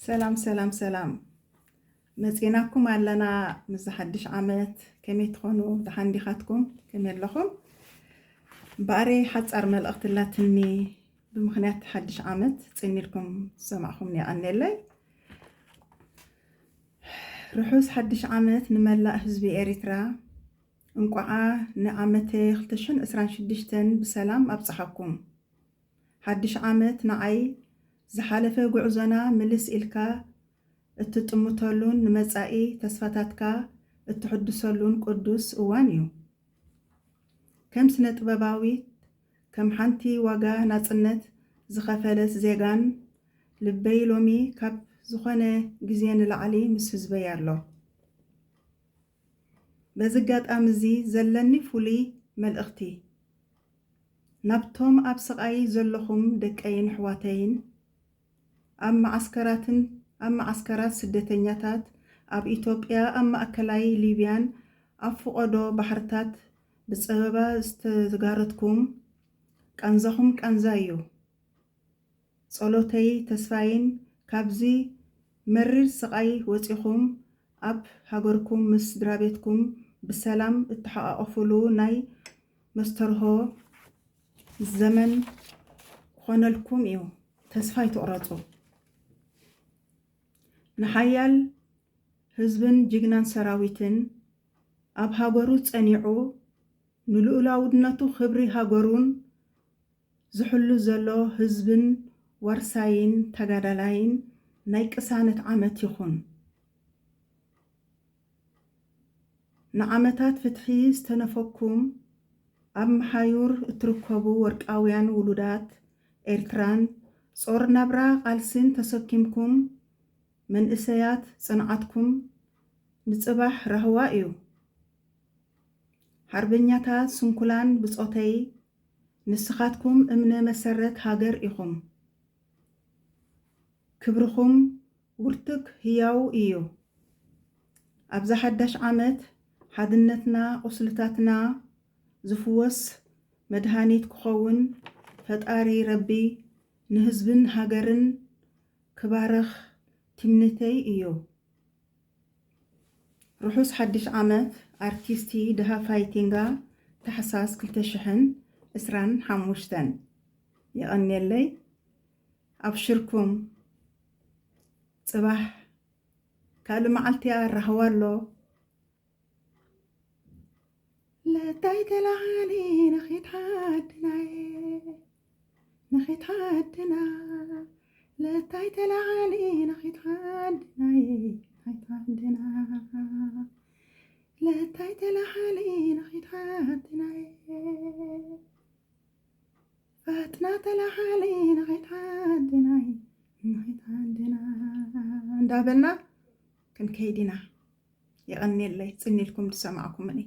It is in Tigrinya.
ሰላም ሰላም ሰላም፣ መፂናኩም ኣለና ምስ ሓድሽ ዓመት። ከመይ ትኾኑ? ደሓን ዲኻትኩም? ከመይ ኣለኹም? እምበኣረይ ሓፃር መልእኽቲ ኣላትኒ። ብምኽንያት ሓድሽ ዓመት ፅን ኢልኩም ዝሰማዕኹምኒ የቐንየለይ። ርሑስ ሓድሽ ዓመት ንመላእ ህዝቢ ኤሪትራ። እንቋዓ ንዓመተ ክልተ ሽሕን ዕስራን ሽዱሽተን ብሰላም ኣብፀሓኩም። ሓድሽ ዓመት ንዓይ ዝሓለፈ ጉዕዞና ምልስ ኢልካ እትጥምተሉን ንመጻኢ ተስፋታትካ እትሕድሰሉን ቅዱስ እዋን እዩ። ከም ስነ ጥበባዊት፣ ከም ሓንቲ ዋጋ ናጽነት ዝኸፈለት ዜጋን ልበይ ሎሚ ካብ ዝኾነ ግዜ ንላዕሊ ምስ ህዝበይ ኣሎ። በዚ ኣጋጣሚ እዚ ዘለኒ ፍሉይ መልእኽቲ ናብቶም ኣብ ስቓይ ዘለኹም ደቀይን ኣሕዋተይን፣ ኣብ መዓስከራትን ኣብ መዓስከራት ስደተኛታት ኣብ ኢትዮጵያ፣ ኣብ ማእከላይ ሊብያን ኣብ ፍቖዶ ባሕርታት ብጸበባ ዝተጋረድኩም፣ ቃንዛኹም ቃንዛ እዩ። ጸሎተይ ተስፋይን ካብዚ መሪር ስቓይ ወጺኹም ኣብ ሃገርኩም ምስ ስድራቤትኩም ብሰላም እትሓቋቆፉሉ ናይ መስተርሆ ዘመን ክኾነልኩም እዩ። ተስፋ ኣይትቑረጹ። ንሓያል ህዝብን ጅግናን ሰራዊትን ኣብ ሃገሩ ጸኒዑ ንልኡላውነቱ ክብሪ ሃገሩን ዝሕሉ ዘሎ ህዝብን ዋርሳይን ተጋዳላይን ናይ ቅሳነት ዓመት ይኹን። ንዓመታት ፍትሒ ዝተነፈኩም ኣብ መሓዩር እትርከቡ ወርቃውያን ውሉዳት ኤርትራን ጾር ናብራ ቃልስን ተሰኪምኩም መንእሰያት ጽንዓትኩም ንጽባሕ ራህዋ እዩ። ሓርበኛታት ስንኩላን ብጾተይ ንስኻትኩም እምነ መሰረት ሃገር ኢኹም። ክብርኹም ውርትግ ህያው እዩ። ኣብዛ ሓዳሽ ዓመት ሓድነትና ቁስልታትና ዝፍወስ መድሃኒት ክኸውን ፈጣሪ ረቢ ንህዝብን ሃገርን ክባርኽ ትምኒተይ እዩ። ርሑስ ሓድሽ ዓመት ኣርቲስቲ ደሃፋይ ቲንጋ። ታሕሳስ ክልተ ሽሕን ዕስራን ሓሙሽተን። የቐንየለይ። ኣብሽርኩም፣ ጽባሕ ካልእ መዓልቲ ይራህዋ ኣሎ። ለታይ ተላዓሊ ንኺድ ዓድናየ፣ ንኺድ ዓድና። ለታይ ተላዓሊ ንኺድ ዓድናየ፣ ንኺድ ዓድና። ለታይ ተላዓሊ ንኺድ ዓድናየ። ፈጥና ተላዓሊ ንኺድ ዓድናየ፣ ንኺድ ዓድና። እንዳበልና ክንከይድ ኢና። የቐንየለይ፣ ጽን ኢልኩም ዝሰማዕኩምኒ።